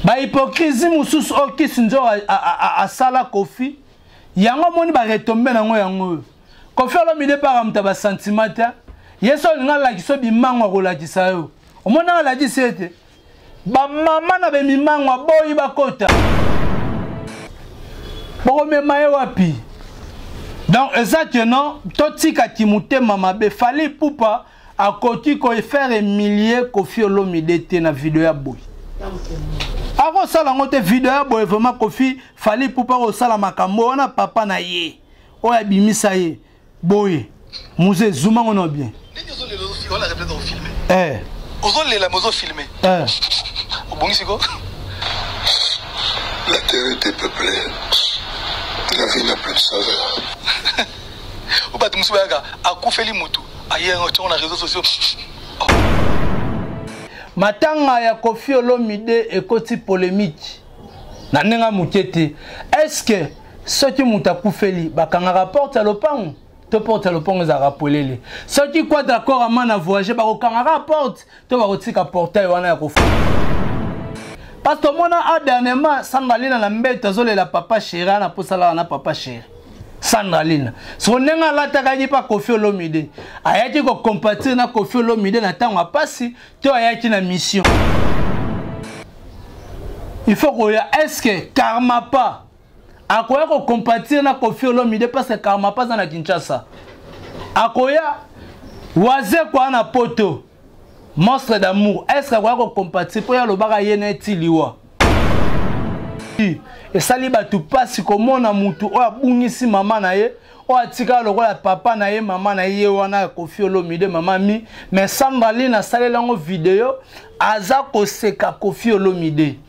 Bahypocrisie mosusu oyo Kisi Nzora asala Koffi, yango omoni baretombe nango yango oyo. Koffi Olomide mpaka moto ya basentiment te. Ye so olinga alakisa yo bimango akolakisa yo. Omonaka alakisi ye te. Bamama na bemimango aboyi bakota. Bokomema ye wapi? Donc eza que non, totika kimutema mabe. Fally Ipupa akoki ko faire humilier Koffi Olomide te na video ya boye. Akosala yango te video ya boye vraiment. Koffi, Fally Ipupa akosala makambo wana papa na ye oyo abimisa ye boye. Muze zuma ngono bien. Eh. Ozolela mais ozofilme. Eh. Obongisi ko? La terre est dépeuplée. La vie n'a plus de saveur. O bato mosusu bayaka akufeli motu aye yango ntango na réseaux sociaux. Oh. Matanga ya Koffi Olomide ekoti polémique na ndenge moke te. Est-ce que soki moto akufeli bakangaka porte ya lopango to porte ya lopango ezalaka polele? Soki Quadra Koraman na voyage bakokangaka porte to bakotika portail wana ya kofu? Parce que tomona a dernièrement Sandra Lina na mbeto azolela papa chéri, ana posalaka na papa chéri. Sandra Lina soko ndenge alatakaki mpa Koffi Olomide, ayaki kocompatir na Koffi Olomide na ntango ya pasi to ayaki na mission? Il faut koya. Est-ce que Karmapa akoya kocompatir na Koffi Olomide? Parce que Karmapa aza na Kinshasa, akoya Wazekwa na poto monstre d'amour, est-ce que akoya kocompatir mpo ye alobaka ye na eti liwa? Esali bato mpasi komona mutu oyo abungisi mama na ye, oyo atikala lokola papa na ye, mama na ye wana ya Koffi Olomide, mama mi. Mais Sandra Lina asaleli yango video, aza koseka Koffi Olomide.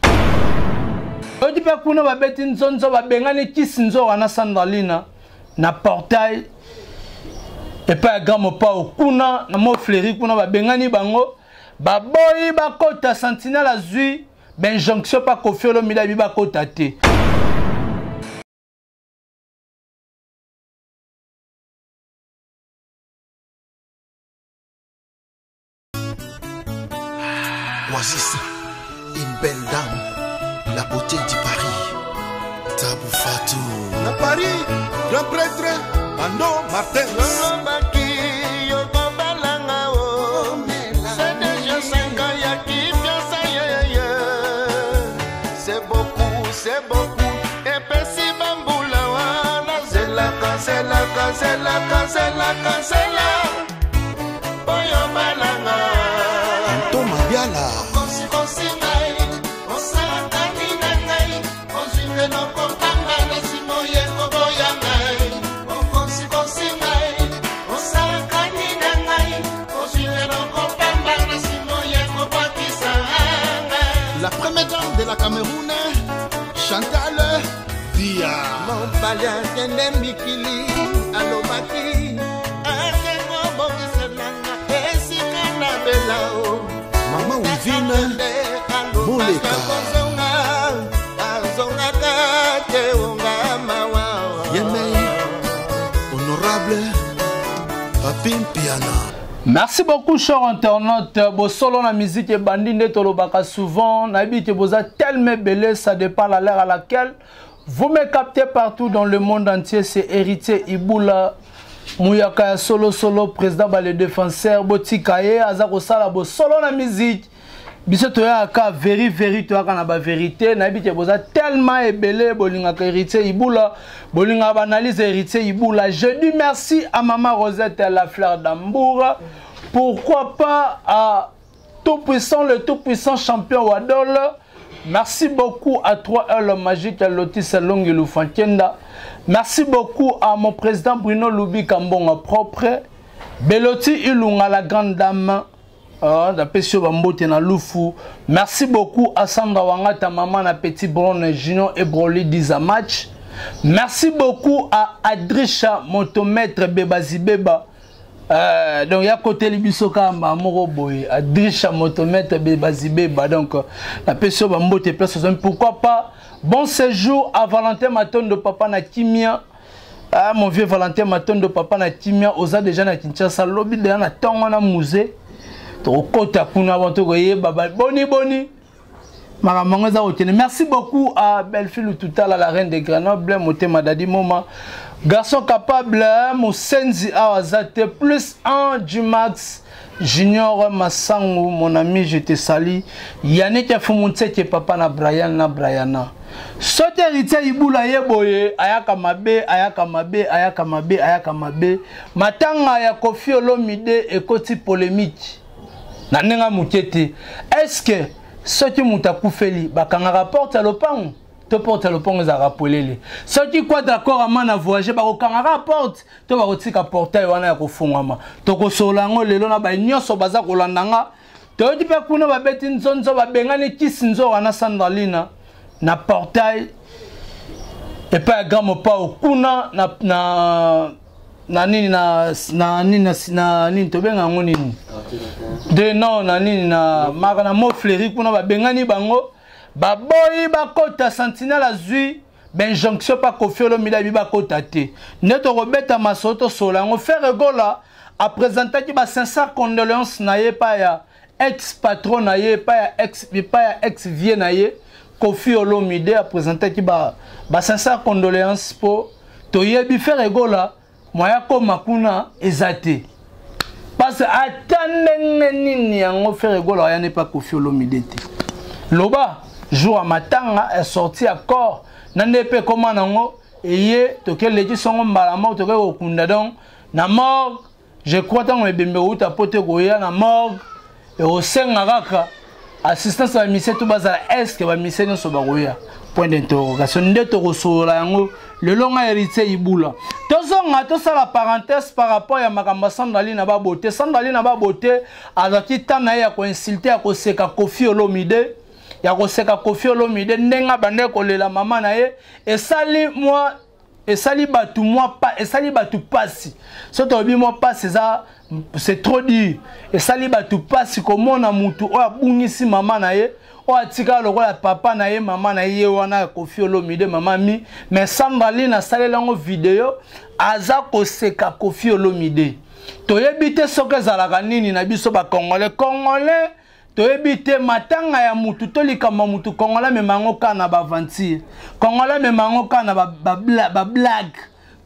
Oyoki mpe kuna babeti nzonzo, babengani Kisi Nzora na Sandra Lina na portail epai ya Grand Mopao kuna na Mofleri. Kuna babengani bango, baboyi bakota. Sentinelle azwi bainjonction mpa Koffi Olomide, abi bakota te. Oasis, une belle dame, la beauté du Paris. Tabou Fatou. Na Paris, grand prêtre, Bando Martin. Olobaki yokobalanga o, c'est déjà 5 ans ya kifiansa yeye. C'est beaucoup, c'est beaucoup, epesi bambula wana. Zelaka, zelaka, zelaka, zelaka, zela oyo balanga. Anto Mabiala. Okosi ngai, osalakani na ngai, ozwi eloko pamba, na nsima oye koboya ngai. Okosikosi ngai, osalakani na ngai, ozwi eloko pamba, na nsima oye kobwakisa ngai. La première dame de la Cameroun, Chantal Bia. Mobali akende mikili, alobaki ake kobongiselanga esika na bela o. Mama Wivine Moleka. Kozonga azongaka te, onga mawa. Yemei, honorable Papi Mpiana. Merci beaucoup, cher internaute. Bosolo na musique ebandi nde tolobaka souvent. Nayebi ke boza tellement ebele, ça dépend la l'heure à laquelle vous me captez partout dans le monde entier. C'est Héritier Ibula Muyaka ya solo solo, président ba les défenseurs. Botika ye aza kosala bosolo na musique. Biso toyaka veri veri, toyaka na bavérité. Nayebi ke boza tellement ebele, bolingaka Héritier Ibula, bolingaka baanalyse Héritier Ibula. Je dis merci à maman Rosette la fleur d'Ambour, pourquoi pas à tout puissant, le tout puissant champion Wadol. Merci beaucoup à toi, le magique Lotis Longi Lufankenda. Merci beaucoup à mon président Bruno Loubi Kambonga propre, Beloti Ilunga la grande dame. Napesi yo bambote na lufu. Merci beaucoup à Sandra Wangata, maman na petit Bron Junior et Broly Diza match. Merci beaucoup à Adrisha motomètre Bebazibeba. Donc ya koteli biso kamba moko boye, Adrisha motomètre Bebazibeba. Donc napesi yo bambote place ozami. Pourquoi pas bon séjour à Valentin Matondo, papa na kimia. Ah, mon vieux Valentin Matondo, papa na kimia, oza déjà na Kinshasa, lobi déjà na ntongo na musée. Tokokota kuna bon, tokoyeba boni boni. Makambo yango eza kokende. Merci beaucoup à Bellefille Lututala, la reine de Grenoble, motema Dadi Moma, garçon capable, mosenzi awa aza te, plus 1 du max Junior Masangu, mon ami, je te salue. Yannick Fumuntseke, papa na Brian na Briana. Soki Héritier Ibula ye boye, ayaka mabe, ayaka mabe, ayaka mabe, ayaka mabe. Matanga ya Koffi Olomide ekoti polémique. Na ndenge moke te. Est-ce que soki moto akufeli bakangaka porte ya lopango to porte ya lopango ezalaka polele? Soki Quadra Koraman na voyage, bakokangaka porte to bakotika portail wana ya kofungwama? Tokosolola yango lelo na baye nyonso baza kolanda nga. Toyoki mpe kuna babeti nzonzo, babengani kisi nzora na Sandralina na portail epai ya Grand Mopao kuna na nini, na nini, na nini tobenga yango nini de non, na nini, na maka na Mont-Fleury kuna, babengani bango, baboyi bakota. Sentinelle azwi bainjonction pa Koffi Olomide, abi bakota te. Nde tokobeta masolo, tosola yango. Ferre Gola apresentaki basincère condoléance na ye epai ya ex patron na ye, epai ya ex vieux na ye Koffi Olomide. Apresentaki basincère condoléance mpo toyebi Ferre Gola moya koma kuna eza te, parce que ata ndenge nini yango, Ferre Gola aya ne pa Koffi Olomide te. Loba jour ya matanga esorti ya corps na nde mpe ekóma nango eye, tokeleki songo mbala moko, toke kokunda. Donc na morgue, je crois, ntango ebembe kouta po te koya na morgue, ekosenga kaka assistance ya bamusiciens to bazala. Est-ce bamusiciens nyonso bakoya? Point d'interrogation. Nde tokosolola yango lelo. Ngai Héritier Ibula. Tozonga, tosala parenthèse par rapport ya makambo ya Sandrali na babote. Sandrali na babote azwaki temps na ye ya koinsulter, ya koseka Koffi Olomide, ya koseka Koffi Olomide ndenge abandaki kolela mama na ye. Esali mwa, esali bato mwa pa, esali bato pasi. So tolobi mwa pasi, eza, c'est trop dur. Esali bato pasi komona mutu oyo abungisi mama na ye, oyo atikala lokola papa na ye, mama na ye, ye wana ya Koffi Olomide, mama mi. Mais Sandraline asaleli yango video, aza koseka Koffi Olomide. Toyebi te soki ezalaka nini na biso bacongolais. Congolais, toyebi te matanga ya mutu to likambo ya mutu, congolais amema yango kaka na baaventure, congolais amema yango kaka na bablague.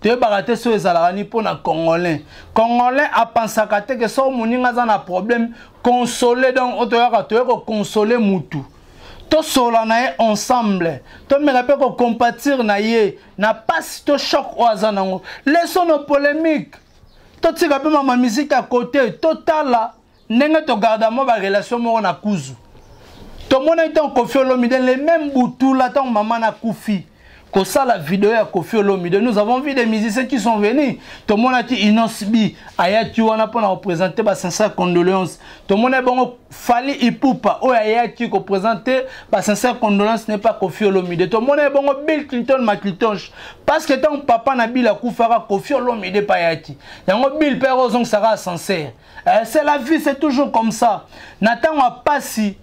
Toyebaka te soki ezalaka nini mpo na congolais. Congolais apansaka te ke soki moninga aza na problème, console. Donc oyo toyaka, toye kokonsole mutu, tosola na ye ensemble, tomeka mpe kocompatir na ye na pasi to choc oyo aza nango. Laissons nos polémiques, totika mpe mama musique ya côté, totala ndenge togarda mwa barelation moko na kuzu. Tomonaki ntango Koffi Olomide, le même butula, ntango mama nakufi, kosala video ya Koffi Olomide, nous avons vu des musiciens qui sont venus. Tomonaki Innoss'B ayaki wana mpona koprésente basincère condoléance. Tomonaki bongo Fally Ipupa oyo ayaki koprésente basincère condoléance ne pas Koffi Olomide. Tomonaki bongo Bill Clinton Macintosh, parce que ntango papa na Bill akufaka, Koffi Olomide mpe ayaki yango. Bill mpe ozongisaka sincère. C'est la vie, c'est toujours comme ça. Na ntango ya pasi,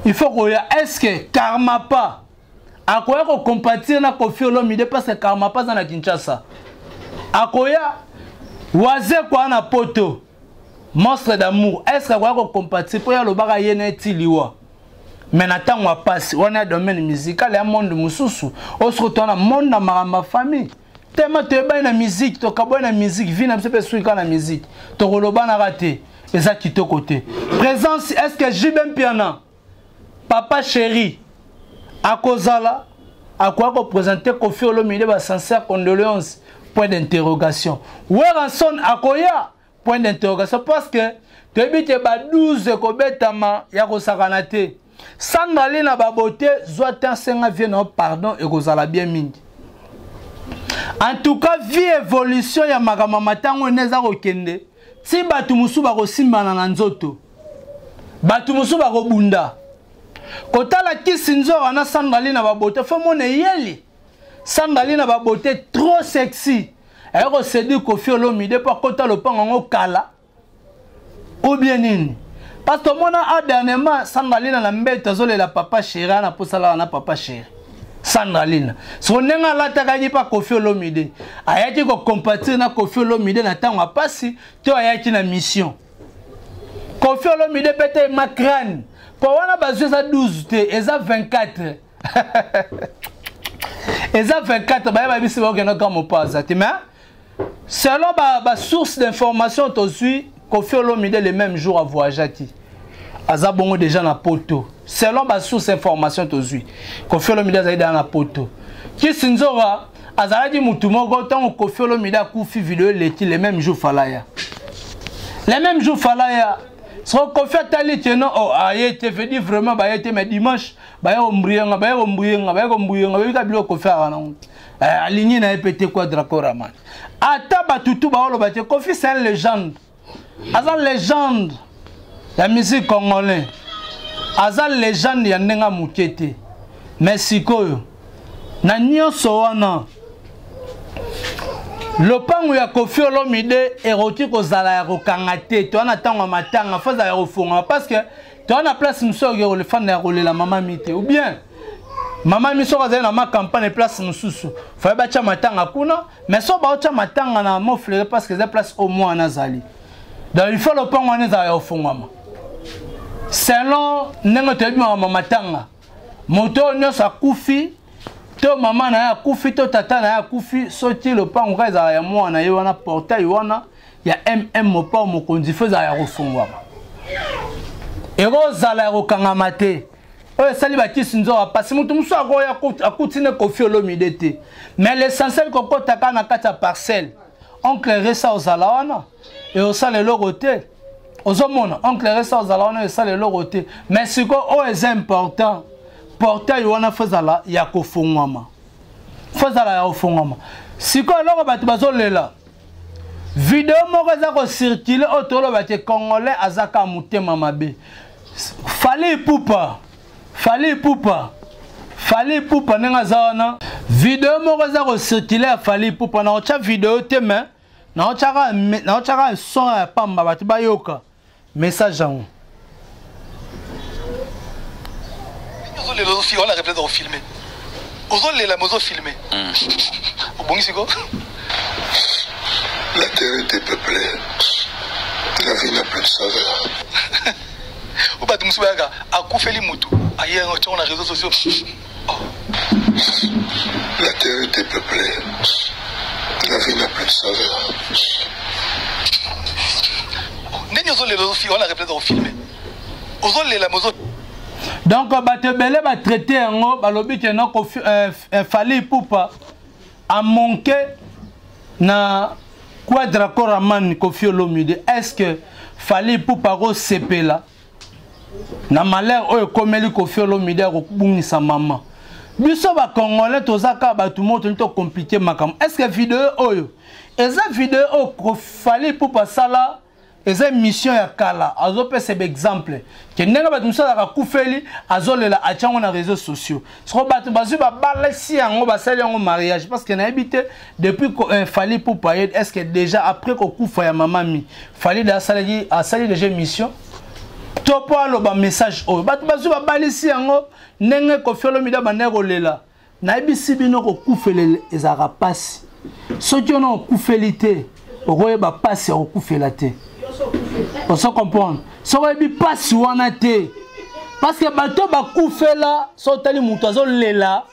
il faut koya. Est ce que Karmapa akoya kocompatir na Koffi Olomide? Parce que Karmapa aza na Kinshasa, akoya Wazekwa na Poto, monstre d'amour, est ce que akoya kocompatir? Mpo ye alobaka ye na etiliwa. Mais na ntango ya pasi wana ya domaine musical ya monde mosusu, oyo soki towana monde na makambo ya famille tema, toyebani na musique, tokabwani na musique, vie na biso mpe soki kaka na musique, tokolobanaka te, eza kitoko te. Présence, est ce que JB Mpiana, papa chéri, akozala, akoya koprésente Koffi Olomide basincère condoléance? Point d'interrogation. Werrason akoya? Point d'interrogation. Parce que toyebi te ba 12 ekobetama ya kosakana te. Sangali na babote, zwa te asenga vieux na pardon, ekozala bien mingi. En tout cas, vie, évolution ya makambo ya matango ene eza kokende ti bato mosusu bakosimbana na nzoto, bato mosusu bakobunda. Kotala kisi nzora na Sangali na babote, fo mona eyeli Sangali na babote trop sexy, aye koséduire Koffi Olomide mpo akota lopango yango kala ou bien nini? Parce que tomona a dernièrement Sandralina na mbeto, azolela papa chéri, ana mposalaka na papa chéri. Sandralina soko ndenge alatakaki mpa Koffi Olomide, ayaki kocompatir na Koffi Olomide na ntango ya pasi to ayaki na mission? Koffi Olomide mpe te macrane. Mpo wana bazwi eza 12 te, eza 24. Eza 24, baye babisi bakokenda kaka Mopao aza te. Mais selon ba source d'information tozwi, Koffi Olomide le même jour avoyageaki, aza bongo déjà na poto. Selon ba source d'information tozwi, Koffi Olomide azali déjà na poto. Kisi Nzora azalaki mutu moko ntango Koffi Olomide akufi, video eleki le même jour falaya, le même jour falaya. Soko Koffi atali te non, oh, aye te, veut dire vraiment baye te, mais dimanche baye kombriyenga, baye kombriyenga, baye kombriyenga, bayebika biloko Koffi aka nango. Alingi na ye pe te kwa Draco Raman. Ata batutu baoloba te, Koffi c'est une légende. Aza légende ya musique congolais. Aza légende ya ndenge moke te. Mais sikoyo na nyonso wana, lopango ya Koffi Olomide ekoki kozala ya kokanga te. Toza na ntango ya matanga, fo ezala ya kofongama, parce que toza na place mosusu oyo kolefanda ya kolela mama mi te, ou bien mama mi soki azali na ma campagne place mosusu, faye batya matanga kuna. Mais soki baotya matanga na Mont-Fleury, parce que eza place oyo mwana azali, donc il faut lopango wana ezala ya kofongwama selon ndenge toyebi makambo matanga. Moto oyo nyonso akufi, to mama na ye akufi, to tata na ye akufi, soki lopango kaka ezala ya mwana ye wana, portail wana ya MM Mopao Mokonzi fo ezala ya kofungwama, ekozala ya kokangama te. Oyo esali bakisi nzoka pasi, moto mosusu akoya akuti ne Koffi Olomide te, mais l'essentiel kokota kaka na kati ya parcelle. Oncle Resa ozala wana eosala eloko te, ozomona oncle Resa ozala wana esala eloko te. Mais sikoyo oyo eza important, portail wana fo ezala ya kofungwama, fo ezala ya kofungwama. Sikoyo eloko bato bazolela, video moko eza kocircule oyo toloba te congolais aza kaka motema mabe. Fally Ipupa, Fally Ipupa, Fally Ipupa ndenge aza wana, video moko eza kocircule ya Fally Ipupa. Na otya video te, mais naotyaka son ya pamba, bato bayoka message yango. Ozolela, ozofi wana replace kofilme, ozolela me ozofilme, obongisi ko. La terre est dépeuplée. La vie n'a plus de saveur. O bato mosusu bayaka akufeli mutu, aye tiango na réseaux sociaux. La terre est dépeuplée. La vie n'a plus de saveur. Ndenge ozolela, ozofi wana replace kofilme, ozolela me ozo Donc bato ebele batraite yango, balobi ke no Koffi, Fally Ipupa amonke na Quadra Koraman Koffi Olomide. Est-ce que Fally Ipupa akosepela na malheur oyo ekomeli Koffi Olomide ya kobungisa mama? Biso bacongolais toza kaka bato moko tolingi tocomplike makambo. Est ce que video oyo eza video oyo Fally Ipupa asala, eza mission ya kala, azopesa ba exemple ke ndenge bato mosusu azalaka kufeli, azolela, atia yango na réseaux sociaux. Soko bato bazwi babalasi yango, basali yango mariage, parce que nayebi te depuis Fally Ipupa ye, est ce que déjà après kokufa ya mama mi, Fally de asalaki, asali déjà mission to mpo aloba message oyo bato bazwi babalisi yango ndenge Koffi Olomide abandaki kolela? Nayebisi bino, kokufela ezalaka pasi. Soki ona okufeli te, okoyeba pasi ya kokufela te. Ozo comprendre? Soki oyebi pasi wana te, parce que bato bakufela, soki otali moto azolela,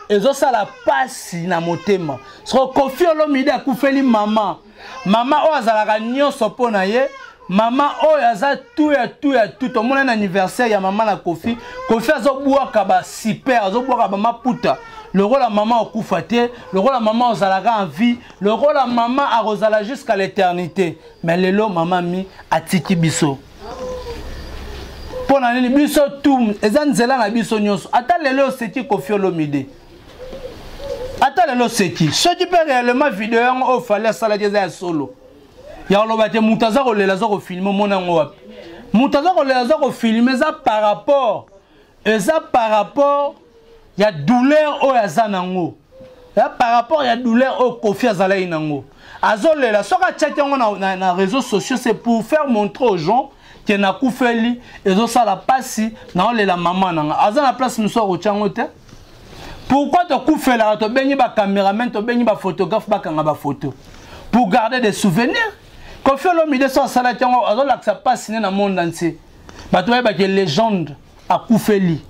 ezosala pasi na motema. Soki Koffi Olomide akufeli mama, mama oyo azalaka nyonso mpo na ye, mama oyo aza tu ya tu ya tu, tomona na anniversaire ya mama na Koffi, Koffi azobwaka ba super, azobwaka ba maputa lokola mama okufa te, lokola mama ozalaka en vie, lokola mama akozala jusqu'à l'éternité. Mais lelo mama mi atiki biso mpo na nini? Biso tu eza nzela na biso nyonso. Ata lelo oseki Koffi Olomide, ata lelo oseki, soki mpe réellement video yango oyo Fally asalaki eza ya solo ya koloba te moto aza kolela aza kofilme, omona yango wapi? Moto aza kolela aza kofilme, eza par rapport, eza par rapport ya douleur oyo aza nango, ya par rapport ya douleur oyo Koffi azalaki nango, azolela. Soki atiaki yango na réseaux sociaux, c'est pour faire montrer aux gens ke nakufeli, ezosala mpasi, naolela mama nanga. Aza na place mosusu akotia yango te. Pourquoi tokufelaka, tobengi bacameraman, tobengi baphotographe, bakanga bafoto pour garder des souvenirs? Koffi Olomide so asalaki yango, azolakisa mpasi ne na monde entier, bato bayebaki légende. akufeli.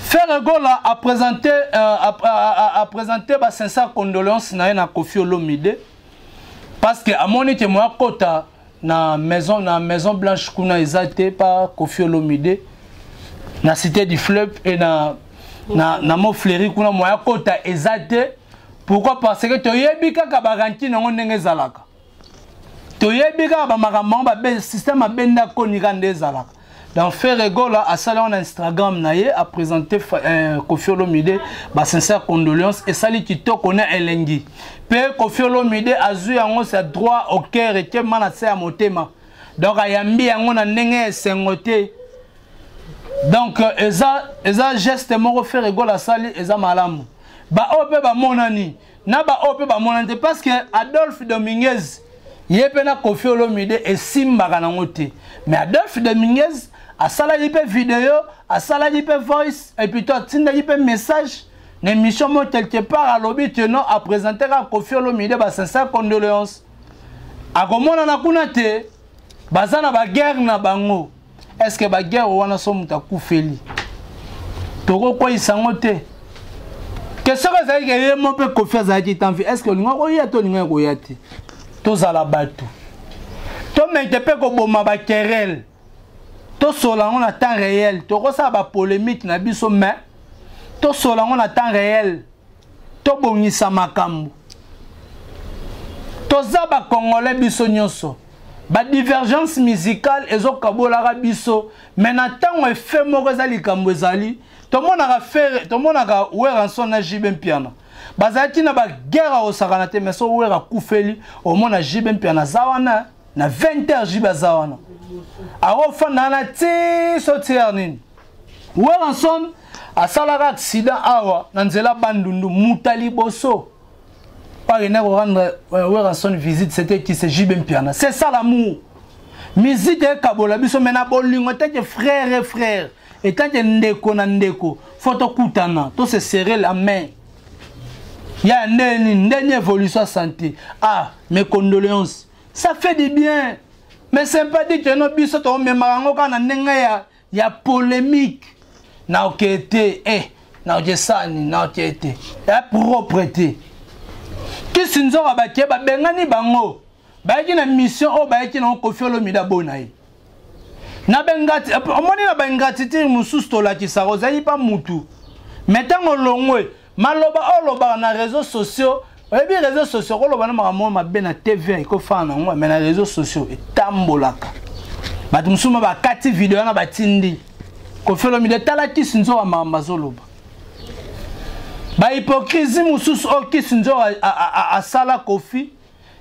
Ferre Gola a présenté euh, a, a, a, a présenté ba sincère condoléances na ye na Koffi Olomide parce que amoni te moya kota na maison na maison blanche kuna eza te pa Koffi Olomide na cité du fleuve et na na na mont Fleury kuna moya kota eza te. Pourquoi? Parce que toyebi kaka ba rancune yango ndenge ezalaka, toyebi kaka bamakambo yango babe système abenda konika nde ezalaka. Donc Ferre Gola asali yango na Instagram na ye, aprésente Koffi Olomide ba sincère condoléance. Esali kitoko na elengi mpe Koffi Olomide azwi yango, c'est droit au cœur, ekema na se ya motema. Donc ayambi yango na ndenge ya esengo te. Donc eza geste moko Ferre Gola asali, eza malamu. Baoyo mpe bamonani na baoyo mpe bamonani te, parce que Adolphe Dominguez ye mpe na Koffi Olomide esimbaka nango te. Mais Adolphe Dominguez asalaki mpe video, asalaki mpe voice et puis to atindaki mpe message na émission moko quelque part, alobi te non, aprésente kaka Koffi Olomide ba sincère condoléance. Akomonana kuna te, baza na baguerre na bango. Est ce que baguerre wana, so moto akufeli, tokokweyisa yango te? Ke soki ezalaki ke ye mo mpe Koffi azalaki tanvi, est ce que olinga koya to olingaki koya te? Tozala bato, tomeke mpe koboma baquerelle, tosola yango na temps réel. Tokosala bapolémique na biso, mais tosola yango na temps réel, tobongisa makambo. Toza bacongolais biso nyonso. Badivergence musicale ezokabolaka biso, mais na ntango efe moko eza likambo ezali, tomonaka Ferre, tomonaka Werrason na JB Mpiana bazalaki na baguerre akosakana te. Mais so Wera akufeli, omona JB Mpiana aza wana na 20 heures, JB aza wana, akofanda wana ti so ti heure nini. Werrason asalaka accident awa na nzela Bandundu, muta liboso akende korendre Werrason visite, c'était qui? C'est JB Mpiana. C'est ça l'amour. Musique ekabola biso, mais na bolingo, etake frère et frère, etake ndeko na ndeko, fo tokutana, to se serrer la main ya ndeni ndeni, évolution ya santé, ah, mes condoléances, ça fait du bien. Mais c'est pas dit que no biso tomemaka yango kaka na ndenge ya polémique. Na oke te, na oke sani, na oke te, ya propre te. Kisi nzoka batie babengani bango, bayaki na mission oyo bayaki nango. Koffi Olomide abona ye na bengati, omoni na baingratitude mosusu tolakisaka. Ozali pa mutu, mais ntango olongwe, maloba oyo olobaka na réseaux sociaux, oyebi réseaux sociaux, koloba na makambo oyo mabe na TV ekofana nango, mais na réseaux sociaux etambolaka. Bato mosusu ma bakati video wana, batindi Koffi Olomide: tala kisi nzoka makambo azoloba. Bahypocrisie mosusu oyo kisi nzoka asala Koffi,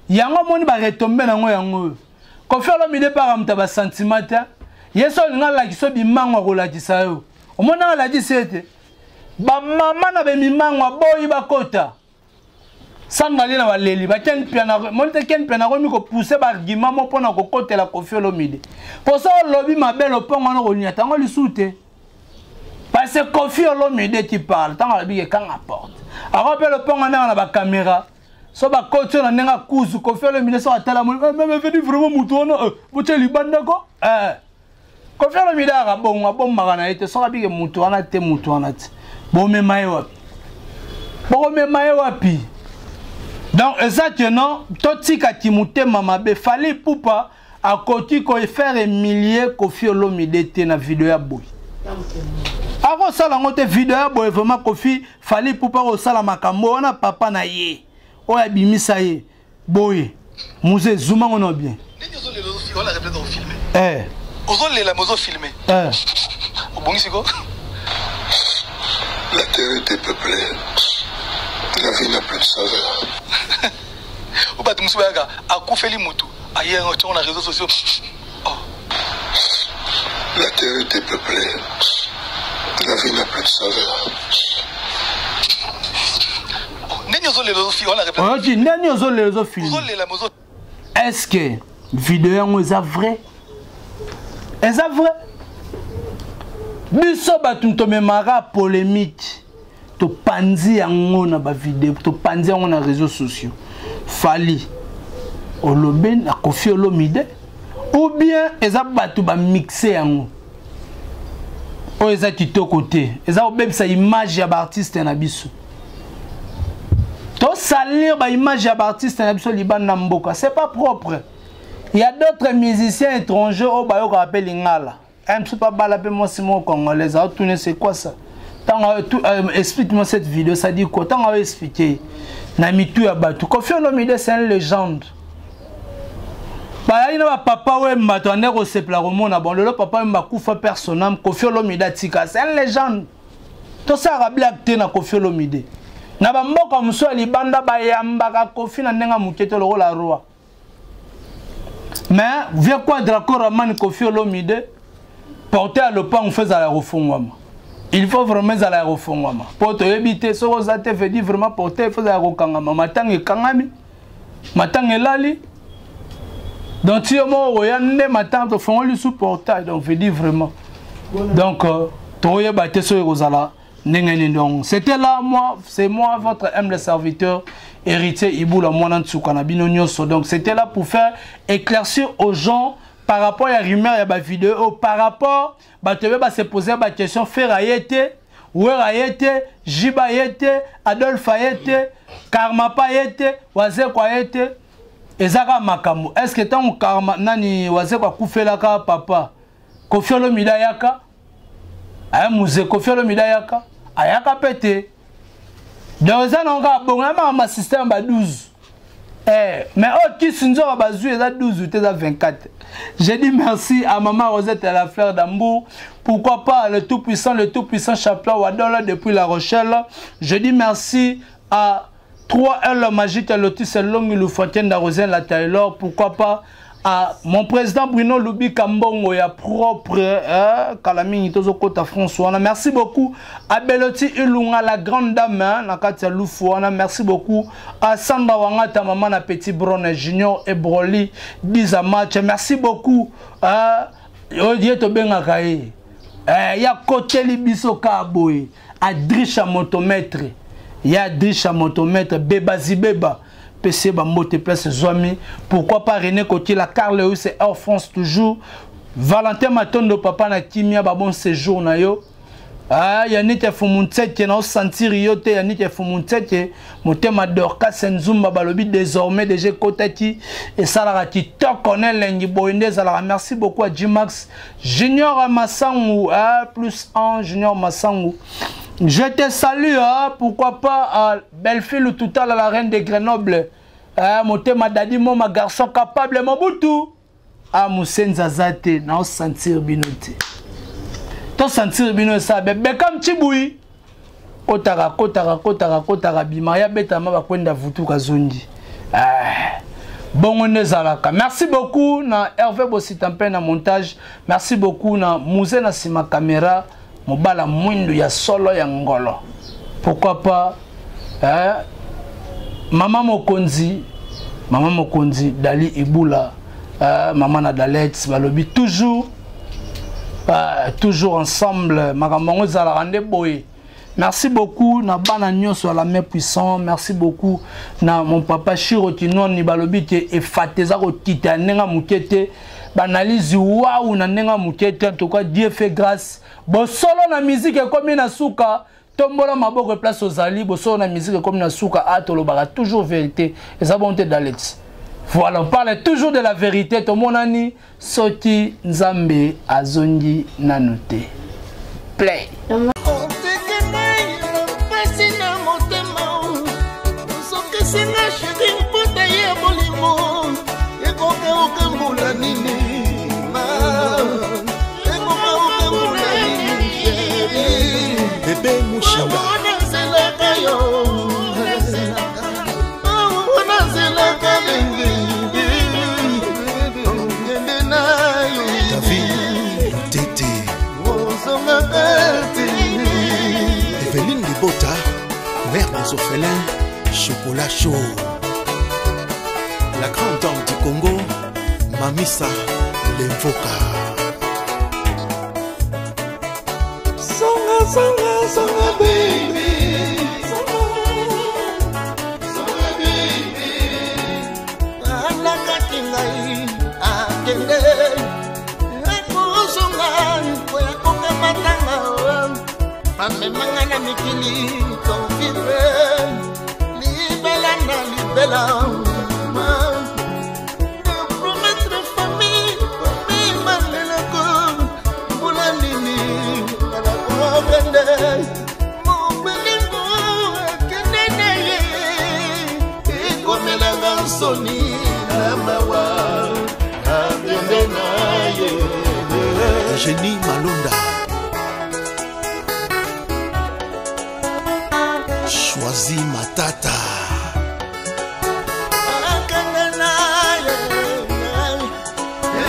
yango omoni baretombées nango yango oyo. Koffi Olomide mpaka moto ya basentiment te. Ye so olinga alakisa bimango, akolakisa yo. Omonaka alakisi ete bamama na bemimango aboyi bakota sangali na baleli baken Mpiana. Moni te, Ken Mpiana akomi kopousse baargument mo mpona kokotela Koffi Olomide, mpo so olobi mabe, lopongo wana koniata yango lisusu te, parce que Koffi Olomide qui parle. Ntango alobi ke kanga porte, ako mpe lopongo ndenge na bacaméra so bakoti oyo na ndenge akuzu. Koffi Olomide so atala moni meme veni vraiment motu wana botya libanda ko. Koffi Olomide aka bongo, abombaka na ye te. Soki abike motu wana te, motu wana te, bomema ye wapi? Bokomema ye wapi? Donc eza ke non, totikaki motema mabe. Fally Ipupa akoki kofaire humilier Koffi Olomide te na video ya boye, akosala yango te. Video ya boye vraiment, Koffi, Fally Ipupa akosala makambo wana? Papa na ye oyo abimisa ye boye, muze zumango no bien. Ozolela me ozofilme, obongisi ko. La terre est dépeuplée. La vie n'a plus de saveur. O bato mosusu bayaka, akufeli motu, aye tiongo na réseaux sociaux, oh. La terre est dépeuplée. La vie n'a plus de saveur. Ndeni ozolela, oyoki ndeni ozolela, ozofilme. Ozolela me ozo Est ce que video yango eza vrai? Eza vrai? Biso bato tomemaka polémique, topanzi yango na bavideo, topanzi yango na réseaux sociaux. Fally olobe na Koffi Olomide, ou bien eza bato bamixe yango? Oyo eza kitoko te, eza kobebisa image ya baartiste na biso. Tosalir baimage ya baartiste na biso libanda mboka, c'est pas propre. Il y a d'autres musiciens étrangers oyo bayokaka mpe lingala. Mosusu babala mpe mwasi moko congolaise, aotune c'est quoi ça? Ntango explique-moi cette vidéo, ça dit quoi? Ntango aoexplike na mitu ya bato, Koffi Olomide, c'est une légende. Bayaki na bapapa Wemba, to ande kosepela komona. Bon, lelo papa Wemba akufa, personame Koffi Olomide atika, c'est une légende. Tosalaka blague te na Koffi Olomide. Na bamboka mosusu ya libanda, bayambaka Koffi na ndenge ya moke te, lokola roi. Mais vieux Quadra Koraman, Koffi Olomide, porte ya lopango fo ezala ya kofungwama. Il faut vraiment ezala ya kofungwama, mpo toyebi te soki oza te. Veut dire vraiment porte fo ezala ya kokangama. Matanga ekangami, matanga elali, donc ti yo moko oya nde matanga tofongoli sous portail. Donc veut dire vraiment, donc tokoyeba te soki ekozala ndenge nini. Donc c'était là moi, c'est moi, votre humble serviteur, Héritier Ibula, mwana nsuka na bino nyonso. Donc c'était là pour faire éclaircir aux gens par rapport ya rumeur ya bavideo oyo, par rapport bato ebe base poser baquestion: Ferre aye te, Wera aye te, Jiba aye te, Adolphe aye te, Karmapa aye te, Wazeko aye te. Eza kaka makambo. Est ce que ntango Karma nani Wazeko akufelaka papa, Koffi Olomide ayaka? Aya muze Koffi Olomide ayaka? Ayaka mpe te. Donc eza nango kaka bongo ya makambo ya système ba 12. Eh, mais oyo kisi nzoka bazwi eza 12 te, eza 24. Je dis merci à maman Rosette à la fleur d'Ambour. Pourquoi pas le tout puissant, le tout puissant champion Wadola depuis La Rochelle. Je dis merci à 3L Magique Lotus Longi Lufontaine d'Arosien la Taylor. Pourquoi pas à mon président Bruno Lubi Kambongo ya propre, hein, kala mingi tozokota France wana. Merci beaucoup à Beloti Ilunga, la grande dame, hein, na kati ya Lufu wana. Merci beaucoup à Sandra Wangata, maman na Petit Bron Junior et Broly Diza match. Merci beaucoup, hein, oyo tobengaka ye, eh, ya koteli biso ka boye, Adrisha motomètre, ya Adrisha motomètre Beba Zibeba, pese bambote place ezwami. Pourquoi pas René Kotila, Carl Lewis et Air France toujours, Valentin Matondo, papa na kimia, babon séjour na yo. Ah, Yannick Fumuntseke, na osentir yo te. Yannick Fumuntseke, motema Dorcas Nzumba, balobi désormais déjà kotaki, esalaka kitoko na elengi boye nde ezalaka. Merci beaucoup à Gmax Junior Masangu, ah, plus 1 Junior Masangu, je te salue, hein. Pourquoi pas à Bellefille tout à la reine de Grenoble, hein, motema Dadi Moma, garçon capable Mobutu. Ah, Musenza aza te, na osentir bino te, tosentir bino esa bebekam Chibui kotaka kotaka kotaka kotaka bima ya betama bakwenda vutuka zongi. Ah, bongo nde ezalaka. Merci beaucoup na Hervé Bosita mpe na montage. Merci beaucoup na Musée na nsima caméra, mobala mwindu ya solo ya ngolo. Pourquoi pas, eh, mama mokonzi, mama mokonzi Dali Ibula, eh, mama na Dalet, balobi toujours, toujours ensemble. Makambo yango ezalaka nde boye. Merci beaucoup na bana nyonso ya la main puissant. Merci beaucoup na mon papa Shiro Kinoni, balobi te efate eza kokita ya ndenge moke te, baanalyse wawu na ndenge moke te. En tout cas, Dieu fait grâce. Bosolo na musique ekomi na suka. Tombola maboko place ozali. Bosolo na musique ekomi na suka. A tolobaka toujours vérité, eza bon te, Daleti. Voilà, on parle toujours de la vérité. Tomonani soki Nzambe azongi nanu te. Play. Pasi na motema, ozokesinga chéri, mpota ye bolingo ekokauka mbula nini, ekokauka mbula nini, chéri. Bebe Mushinga. Nazelaka yo, nazelaka mingi, okende na yo. David Tete. Ozongaka te. Evelyne Libota, mère des orphelins, chocolat chaud. La grande dame du Congo, Mamisa Lemvoka. Songa, songa, songa, baby. Songa, baby. Alakaki ngai akende, akozonga koya kokamatanga. Bamemanga na mikili tovivre libela na libela. Promettre famille komimalelako mbula nini nakokende mobelingo akende na ye ekomelanga nsoni na mawa akende na ye. Eugénie Malonda, Choisi Matata, akende na ye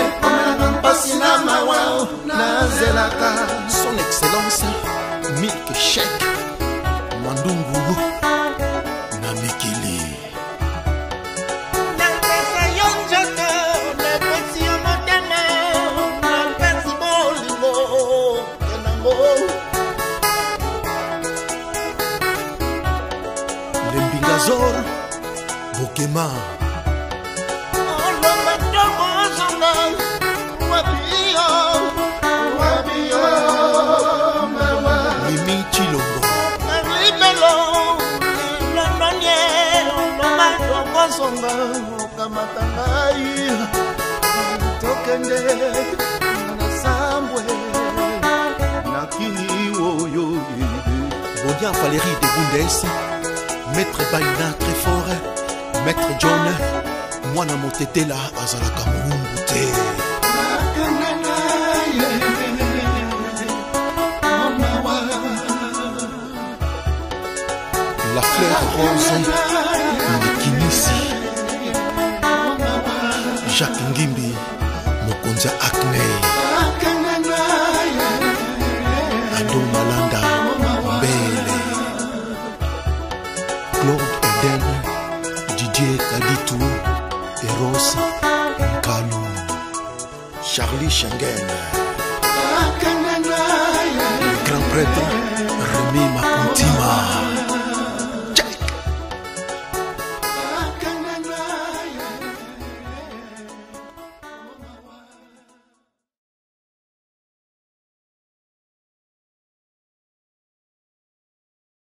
ekomelanga mpasi na mawa nazelaka. Son Excellence Milk Shake Mandungu na mikili. Napesa yo nzoto, napesi yo motema, napesi bolingo nango. Lembingazor Bokema, olomba ntongo ozonga wapi yo, wapi yo mawa. Mimi Chilombo, Libelo londonye olomba ntongo ozonga okamata ngai tokende na sambwe nakini oyo. Bonia Valérie de Bundes, Maître Baina très fort, Maître John, mwana motetela azalaka mowumbu te. Nakende na ye mawa. La fleur rose Likinisi, Jacques Ngimbi, mokonzi ya Acne, Nakende na ye. Ado Malanda Mbele, Claude Eden, Didier Kaditu, Eros Nkalu, Charlie Schengen, Nakende na ye. Le grand prêtre Rémi Makuntima. Check. Nakende na ye.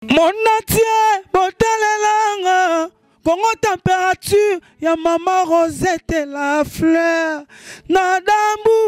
Monatie botalelanga Kongo température ya mama Rosette la fleur na dambu.